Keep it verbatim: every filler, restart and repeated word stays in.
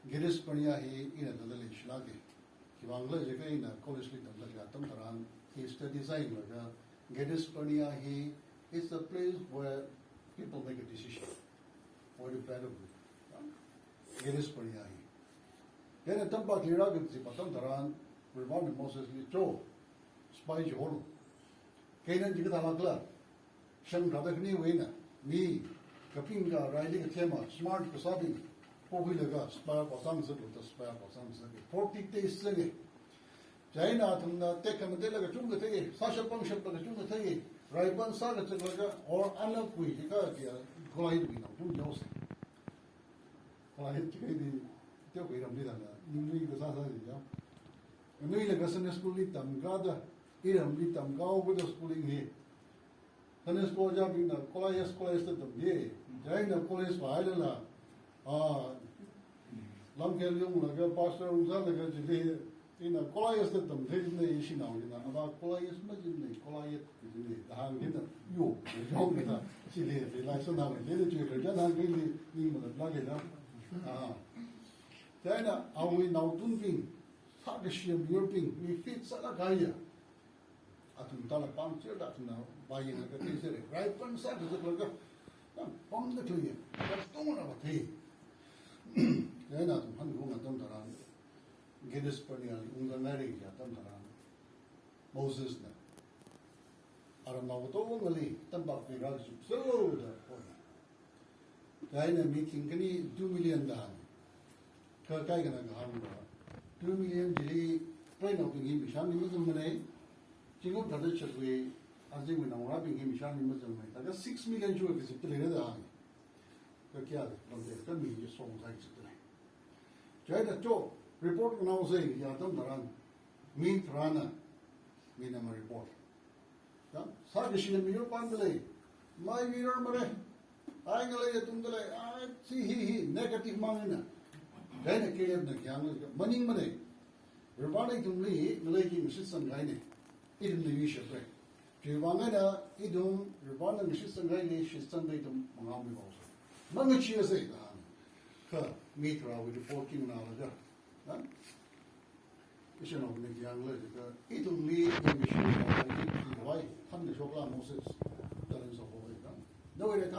Gades Purnia hi ina tangda leishilāka. Khiwuivang khala jiakha ina college li tamda khalei atam tharan, hi study sāhailaga, Gades Purnia hi is a place where people make a decision. What do you plan to do? Gades Purnia hi. Chieina tampak lira kaji atam tharan, Reverend Mosesli cho, sipai chiholu. Kainan chi kathālākla. Shang kata khani wui eina, mi, kaping karaili kathema, smart kasābing, pokhuilaga, spare kosang sāda, spare kosang sāda, forty days sāda. Chieina athumna tekhamatela kachungkha thei, sāshap pangshapla kachungkha thei, raipan sākachaklaga, or ana kui hika kia, Goliath wui naotun yaosa. Goliath chi kaidi, teo khui ramli dana, ningli kasā sāsi ya. Nuilaga Sunday school li tamkada, iramli tamkao kuda schooling hi. Sunday school ojābingna Goliath, Goliath da tamda. Chieina Goliath vāhailala, ah, lamkhel yunglaga, pastor ungsālaga chili, ina Goliath da tamda jina, ishi naoli na, ava Goliath majina, Goliath jina, da hāngkida, yo, yo, da, chili, realize na, chili, chili, chili, hāngkida, ning malatlaga da. Ah. Chieina, awui naotunbing, sākashi miyurbing, mi fit sālākahaiya. Athum tala pamchirda athumna vāyanglaga theisera. Raipan sākachaklaga, tam pamda khalei, tam tungna vāthei. Chieina athum hanunga atam tharan, Gades Purnia li ungzanghaira kaji atam tharan, Mosesna aramnao katongali tampak lira kaji sālu da hoi. Chieina mi thingkhani two million da hānga. Kha kaikhana kahāngva, two million chili preinaobing hi mishānli mazangmana, zingkum tharāda chakwui, azingwui naongarābing hi mishānli mazangmana, thākha six million chu kazipda leira da hānga. Kha kayākha, lamte kha mi hi song sai kazipda lei. Chieina cho, report nganāosa kaji atam tharan, mi tharāna, mi nama report. Ya, sākashi miyur pamda lei, maimirarmara, ai ngalei athumda lei, ai, chi hi hi, negative mang eina. Chieina Calebna khi hānga, maningmana. Reverend ithumli, ngalei chi ngashitsangkahaina. Ithumna yuishapra. Chiwuivang eina, ithum, Reverendna ngashitsangkahaili, shitsangda ithum mangāmihaosa. Mangacheeasa da hānga. Kha, mi tharāwui report chi nganālaga. Ya? Ishinaona khi hāngla jiakha, ithumli, ithumli shitsangkahaili, khi vai, thanna shokla Moses, talent sokhaowa da. Nawui eina than